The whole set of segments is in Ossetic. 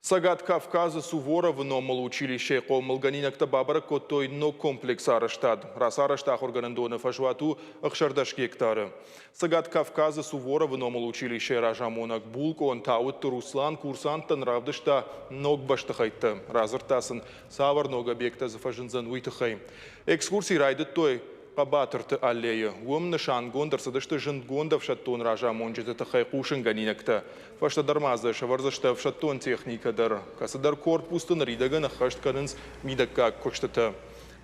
Цӕгат Кавказы Суворовы номыл училищейы хъомылгӕнинӕгтӕ бабӕрӕг кодтой ног комплексы арӕзтад. Рацарӕзт ахуыргӕнӕндоны фӕзуат у 16 гектары. Цӕгат Кавказы Суворовы номыл училищейы разамонӕг, булкъон Тауытты Руслан курсанттӕн равдыста ног бӕстыхӕйттӕ, радзырдта сын, цавӕр ног объекттӕ дзы фӕзындзӕн, уый тыххӕй. Экскурси райдыдтой Хъӕбатырты аллейы. Уым нысангонд ӕрцыдысты зындгонд ӕфсӕддон разамонджыты тыххӕй хъусынгӕнинӕгтӕ. Фӕстӕдӕр ма дзы сӕвӕрдзысты ӕфсӕддон техникӕ дӕр. Кӕцыдӕр корпусты ныридӕгӕн ӕххӕст кӕнынц мидӕггаг куыстытӕ.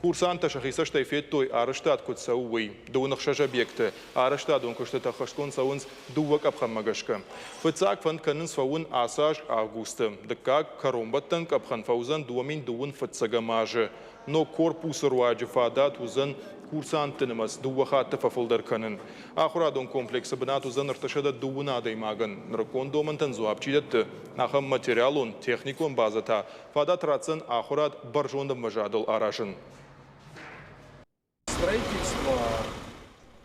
Курсанттӕ сӕхи цӕстӕй федтой, арӕзтад куыд цӕуы, уый. 26 объекты арӕзтадон куыстытӕ ӕххӕстгонд цӕуынц дыууӕ къӕпхӕнмӕ гӕсгӕ. Фыццаг фӕнд кӕнынц фӕуын ацы аз августы. Дыккаг, кӕронбӕттӕн къӕпхӕн фӕуыдзӕн 2021 фыццӕгӕм азы. Ног корпусы руаджы фадат уыдзӕн курсантты нымӕц дыууӕ хатты фӕфылдӕр кӕнын. Ахуырадон комплексы бынат уыдзӕн 330 адӕймагӕн. Нырыккон домӕнтӕн дзуапп чи дӕтты, ахӕм материалон, техникон базӕ та фадат ратдзӕн ахуырад бӕрзонд ӕмвӕзадыл аразын. Строительство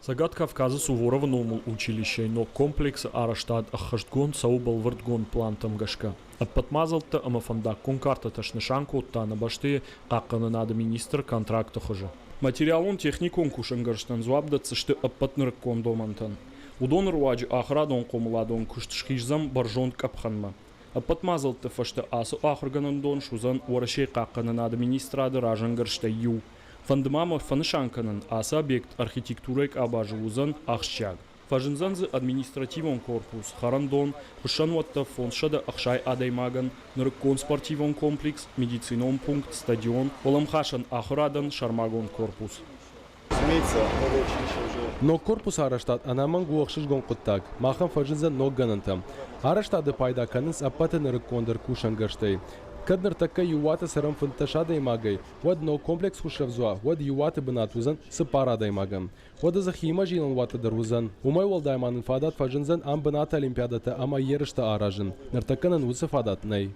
Цӕгат Кавказы Суворовы номыл училищейы ног комплексы арӕзтад ӕххӕстгонд цӕуы бӕлвырдгонд плантӕм гӕсгӕ. Ӕппӕт мадзӕлттӕ ӕмӕ фӕндаггон картӕтӕ снысан кодта нӕ бӕстӕйы хъахъхъӕнынады министр контракты хуызы. Материалон-техникон кусӕнгӕрзтӕн дзуапп дӕтдзысты ӕппӕт нырыккон домӕнтӕн. Уыдоны руаджы ахуырадон-хъомыладон куыст схиздзӕн бӕрзонд къӕпхӕнмӕ. Ӕппӕт мадзӕлтты фӕстӕ ацы ахуыргӕнӕндон суыдзӕн Уӕрӕсейы хъахъхъӕнынады министрады разӕнгӕрзтӕй иу. Фӕнды ма мӕ фӕнысан кӕнын, ацы объект архитектурӕйы къабазы уыдзӕн ахсджиаг. Фӕзындзӕн дзы административон корпус, хӕрӕндон, хуыссӕнуӕттӕ 560 адӕймагӕн, нырыккон спортивон комплекс, медицинон пункт, стадион, уӕлӕмхасӕн ахуырадӕн сӕрмагонд корпус. Ног корпусы арӕзтад ӕнӕмӕнг у ӕхсызгон хъуыддаг. Махӕн фӕзындзӕн ног гӕнӕнтӕ. Арӕзтады пайда кӕнынц ӕппӕты нырыккондӕр кусӕнгӕрзтӕй. Кӕд ныртӕккӕ иу уаты цӕрӕм 15 адӕймагӕй, уӕд ног комплекс куы срӕвдз уа, уӕд иу уаты бынат уыдзӕн цыппар адӕймагӕн. Уӕдӕ дзы хиимӕ зилӕн уӕттӕ дӕр уыдзӕн. Уымӕй уӕлдай ма нын фадат фӕзындзӕн ам бынаты олимпиадӕтӕ ӕмӕ ерыстӕ аразын. Ныртӕккӕ нын уыцы фадат нӕй.